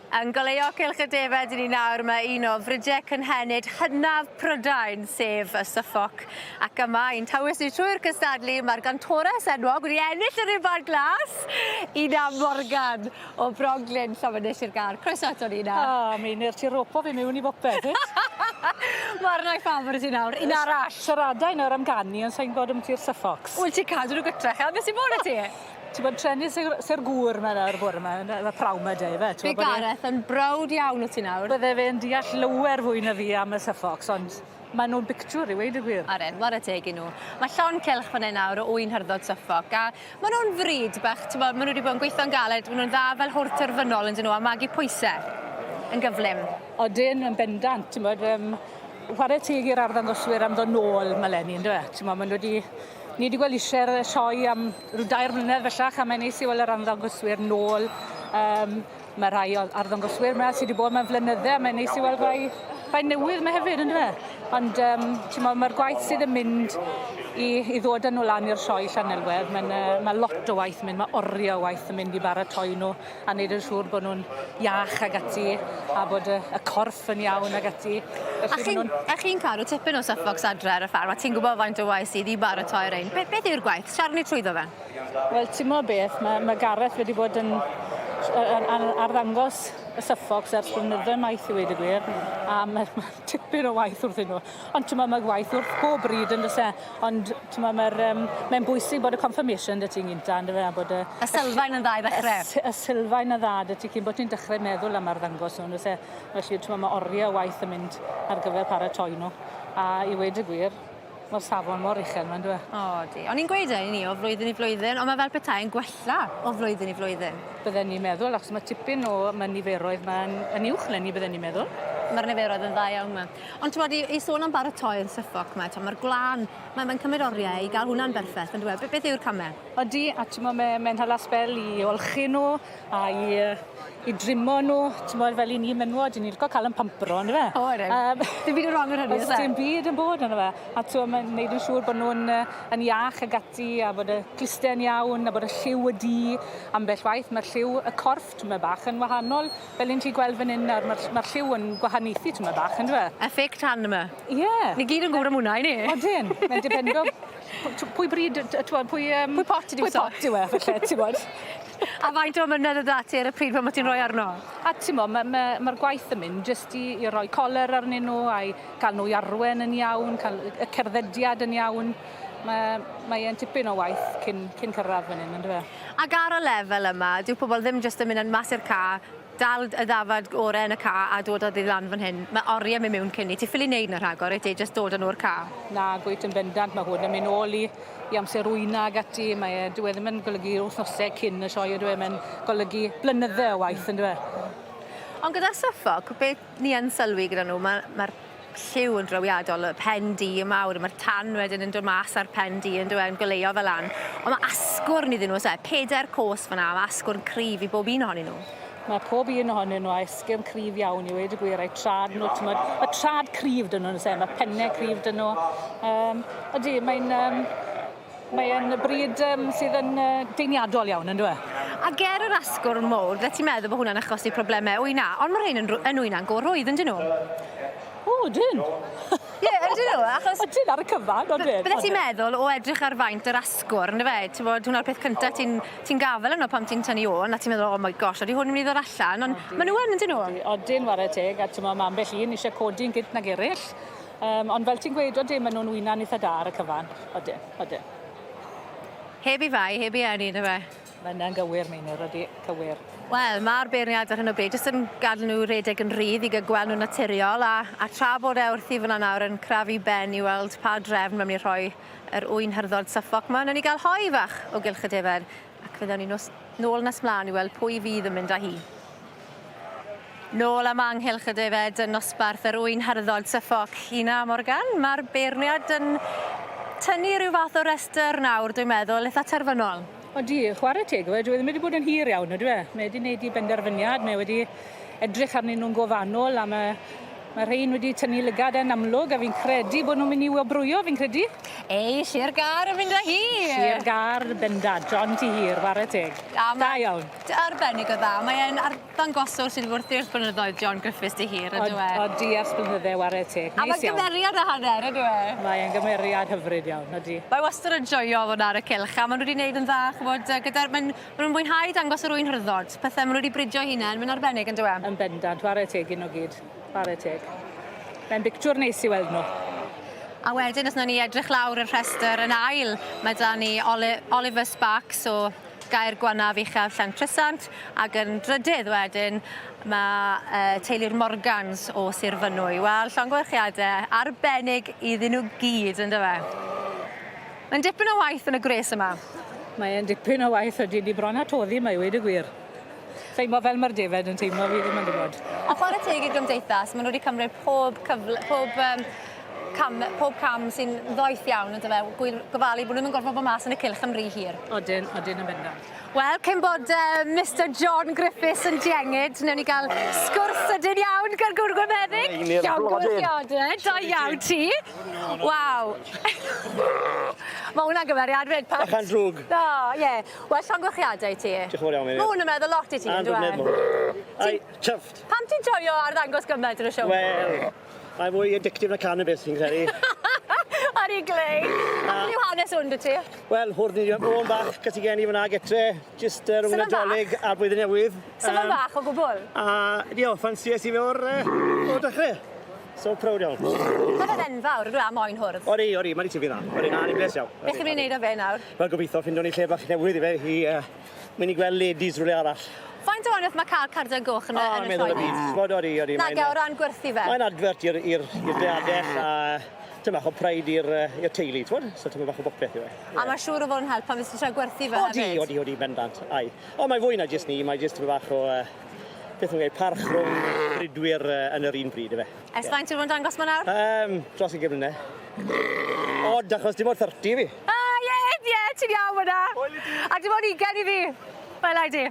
Yn goleuo cylch y defaid i ni nawr mae un o fridiau cynhenid hynaf Prydain, sef y Suffolk. Ac yma i'n tywys ni trwy'r cystadlu mae'r gantores enwog wedi ennill y Rhuban Glas, Ina Morgan o Froglyn, Llanfynydd Sir Gâr. Croeso ato ni, Ina. O, Meinir, ti'n ropo fi mewn i bopeth, wyt? Mae arna i ffafr i ti nawr, un arall. Siaradai nawr am ganu, ond sai'n gwybod ambiti'r Suffolks. Wel, ti'n cadw nhw gytre, chel, beth sy'n bod â ti? Ti'n bod treni sy'r sy'r gŵr 'ma nawr bore 'ma yn y prawn 'ma de yfe? By Gareth yn browd iawn o ti nawr. Bydde fe'n deall lower fwy na fi am y Suffolks ond ma' nw'n bictiwr i weud y gwir. Odyn, ware teg i nw. Ma' llond cylch fan 'yn nawr o ŵyn hyrddod Suffolk a ma' nw'n frîd bach t'mo' ma' nw wedi bod yn gweithio'n galed ma' nw'n dda fel hwrt terfynol on'd 'yn nw a magu pwyse yn gyflym. Odyn yn bendant t'mod yym whare teg i'r arddangoswyr am ddod nôl 'ma leni on'd yfe? T'mo' ma' nw 'di Ni 'di gweld isie'r yy sioe am ryw dair mlynedd bellach a mae'n neis i weld yr arddangoswyr nôl. Yym ma' rhai o arddangoswyr 'ma sy 'di bod 'ma am flynydde a mae'n neis i weld rhai rhai newydd 'ma hefyd on'd yfe? Ond yym t'mo' ma'r gwaith sydd yn mynd i i ddod â nw lan i'r sioe Llanelwedd ma'n yy ma' lot o waith yn mynd ma' orie o waith yn mynd i baratoi nw a neud yn siŵr bo' nw'n iach ag ati a bod y y corff yn iawn ag ati. A chi'n a chi'n cadw tipyn o Suffolks adre ar y ffarm a ti'n gwbo faint o waith sydd i baratoi rein. Be- beth yw'r gwaith? Siarad ni trwyddo fe. Wel t'mo' beth ma' ma' Gareth wedi bod yn yn yn arddangos y Suffolks ers blynydde maith i weud y gwir a ma' ma' tipyn o waith wrthyn nhw. Ond t'mo' ma' gwaith wrth pob bryd on'd o's e? Ond t'mo' ma'r yym mae'n bwysig bod y confirmation 'da ti'n gynta on'd yfe a bod y... Y sylfaen yn dda i ddechre. Y s- y sylfaen yn dda 'da ti cyn bo' ti'n dechre meddwl am arddangos nhw on'd o's e? Felly t'mo' ma' orie o waith yn mynd ar gyfer paratoi nhw a i weud y gwir ma'r safon mor uchel 'ma on'd yw e? O 'di. O'n i'n gweud e i ni o flwyddyn i flwyddyn on' ma' fel petai yn gwella o flwyddyn i flwyddyn. Bydden ni'n meddwl achos ma' tipyn o ma' niferoedd 'ma'n yn uwch leni bydden ni'n meddwl. Ma'r niferoedd yn dda iawn 'ma. Ond t'mod i i sôn am baratoi'r Suffolk 'ma t'mo' ma'r gwlân ma' mae'n cymryd orie i ga'l hwnna'n berffeth on'd yw e? Be- beth yw'r came? Odi a t'mo' ma' mae'n hala sbel i olchi n'w a i yy i drimo n'w t'mod fel 'yn ni menwod 'yn ni lico ca'l 'yn pampro on'd yfe? O ydyn. Yym. Dim byd yn rong ar hynny o's e? O's dim byd yn bod arno fe. A t'mo' ma'n neud yn siŵr bo' nw'n yy yn iach ag ati a bod y cluste'n iawn a bod y lliw y du ambell waith ma'r lliw y corff t'mo' bach yn wahanol Fel 'yn ti gweld fan 'yn nawr ma'r ma'r lliw yn gwahaniaethu tymed bach on'd yw e? Y fake tan yma. Ie. Ni gyd yn gwbod am wnna 'yn ni? Odyn. Mae'n dependo pwy bryd yy t'mod pwy yym... Pwy pot ydi Pwy pot yw e falle t'mod? A faint o amynedd o'dd 'da ti ar y pryd pan o' ti'n rhoi arno? A t'mo' ma' ma' ma'r gwaith yn mynd jyst i i roi coler arnyn n'w a i ca'l n'w i arwen yn iawn ca'l y cerddediad yn iawn. Ma' mae e'n tipyn o waith cyn cyn cyrradd fan 'yn on'd yw e? Ac ar y lefel yma, dyw pobol ddim jyst yn mynd yn mas i'r ca, dal y ddafad ore yn y ca a dod â ddi lan fan hyn. Ma' orie myn' miwn cyn 'ny. Ti ffili neud 'na rhagor wyt ti, jyst dod â nw o'r ca? Na, gwyt yn bendant, ma' hwn yn myn' nôl i i amser wyna ag ati, mae e dyw e ddim yn golygu wthnose cyn y sioe on'd yw e, mae'n golygu blynydde o waith on'd yw e? Ond gyda Suffolk, be' ni yn sylwi gyda nw, ma' ma'r lliw yn drawiadol, y pen du y mawr, ma'r tan wedyn yn dod mas ar pen du on'd yw e, yn goleuo fe lan. On' ma' asgwrn iddyn nhw o's e? Peder cos fan 'na, ma' asgwrn cryf i bob un ohonyn nhw. Ma' pob un ohonyn nhw â esgyrn cryf iawn i weud y gwir a'u trad nhw t'mod ma' trad cryf 'dyn nhw on'd o's e? Ma' penne cryf 'dyn nhw. Yym ydi mae'n yym Mae e'n bryd yym sydd yn yy deiniadol iawn on'd yw e? A ger yr asgwrn mowr fyddet ti'n meddwl bo' hwnna'n achosi probleme wyna on' ma' rhein yn rw- yn wyna'n go rhwydd on'd 'yn nw? O ydyn! Ie ydyn nw achos... Ydyn ar y cyfan odyn. Byddet ti'n meddwl o edrych ar faint yr asgwrn on'd yfe t'mod hwnna'r peth cynta ti'n ti'n gafel arno pan ti'n tynnu ôn a ti'n meddwl oh my gosh odi hwn yn myn' i ddod allan on' ma' nw yn on'd 'yn nw? Odyn ware teg a t'mo' ma' ambell un isie codi'n gynt nag eryll. Yym ond fel ti'n gweud odyn ma' nw'n wyna'n itha da ar y cyfan. Odyn, odyn. Heb 'i fai, heb 'i eni on'd yfe? Ma' ynna'n gywir Meinir, odi, cywir. Wel, ma'r beirniad ar hyn o bryd jyst yn gadl nhw redeg yn rhydd i ga'l gweld nhw'n naturiol a a tra bod e wrthi fan 'na nawr yn crafu ben i weld pa drefn ma' myn' i rhoi yr ŵyn hyrddod Suffolk 'ma, newn ni ga'l hoe fach o gylch y defaid ac fe ddown ni nos nôl nes mlan i weld pwy fydd yn mynd â hi. Nôl am anghylch y defaid yn nosbarth yr ŵyn hyrddod Suffolk. Ina Morgan, ma'r beirniad yn tynnu rhyw fath o restr nawr dwi'n meddwl, itha terfynol. Odi, chwarae teg iddo fe, dyw e ddim wedi bod yn hir iawn ydyw e? Mae wedi neud 'i benderfyniad, mae wedi edrych arnyn nhw'n go fanwl a ma' ma' rhein wedi tynnu lygad e'n amlwg a fi'n credu bod nhw'n mynd i wobrwyo fi'n credu. Ei, Sir Gâr yn mynd â hi! Sir Gar bendant, John Tŷ Hir, ware teg. A ma'... Da iawn. Arbennig o dda. Mae e'n arddangoswr sydd wrth i'r blynyddoedd John Griffiths Tŷ Hir on'd yw e? Odi ers blynydde ware teg. A mae'n gymeriad a hanner on'd yw e? Mae e'n gymeriad hyfryd iawn, odi. Mae wastad yn joio fod ar y cylch a ma' nw wedi neud yn dda ch'mod gyda'r ma'n ma' nw'n mwynhau dangos yr ŵyn hyrddod, pethe ma' nw wedi bridio 'u hunen, mae'n arbennig on'd yw e? Yn bendant, ware teg i nw gyd. Ware teg. Mae'n bictiwr neis i weld nw. A wedyn os nawn ni edrych lawr y rhestr yn ail, mae 'da ni Oli- Oliver Sparks o Gaer Gwanaf Uchaf Llantrisant ac yn drydydd wedyn ma' teulu'r Morgans o Sir Fynwy. Wel, llongyfarchiade arbennig iddyn nhw gyd on'd yfe? Mae'n dipyn o waith yn y gwres yma. Mae e'n dipyn o waith odi, ni bron â toddi 'ma i weud y gwir. Teimlo fel mae'r defaid yn teimlo, fi ddim yn gwybod. Ond chwarae teg i'r gymdeithas, maen nhw wedi cymryd pob cyfle, pob um, cam, pob cam sy'n ddoeth iawn yn dyfe, gofalu bod nhw ddim yn gorfod bod mas yn y cylch am rhy hir. Odyn, odyn yn bendant. Wel, cyn bod uh, Mr John Griffiths yn diengyd, newn ni gael sgwrs sydyn iawn gyda'r gŵr gwymeddig. Llongyfarchiadau, da iawn ti. Waw. Mae hwnna'n gymeriad 'fyd, Pat. Bachan drwg. O, ie. Wel, llongyfarchiadau i ti. Diolch yn fawr iawn, Mary. Mae hwn yn meddwl lot i ti, on'd yw e? Ai, chuffed. Pam ti'n joio arddangos gymaint yn y sioe? Wel, mae fwy addictive na cannabis, fi'n credu. Ar ei glei. A beth yw hanes hwn 'da ti? Wel, hwrdd ni, o'n bach, ges i geni fyna getre, jyst rhwng Nadolig a'r Blwyddyn Newydd. So fe'n fach o gwbl? A, dio, ffansies i fe o'r, o'r dechrau. So proud iawn. Mae fe'n enfawr, yndyw e, a moyn hwrdd. Odi, odi, mae 'di tyfu'n dda. Odi, na, ni'n bles iawn. Beth chi'n mynd i wneud â fe nawr? Wel, gobeithio ffindo ni lle bach newydd i fe, i uh, mynd i gweld ladies rhywle arall. Faint o waniaeth mae cael carden goch yn y, yn y meddwl y byd. T'mod, odi, odi. Nage, o ran gwerthu fe? Mae'n adfert i'r i'r i'r deadell a tyma bach o pride i'r i'r teulu, t'mod? So tyma bach o bopeth yw e. A mae siŵr o fod yn help pan fes ti'n trio gwerthu fe Odi, hefyd. odi, odi, bendant. Ai. Ond mae fwy na jyst ni, mae jyst tyma bach o uh, beth nhw'n gweud, parch rhwng bridwyr yn yr un bryd, ife. Ers faint ti'n bod yn dangos ma nawr? Um, dros ugain mlynedd. Odd, achos dim ond 30 fi. Ah, ie, ie, ti'n iawn fyna. A dim ond ugain i fi. Wela i di.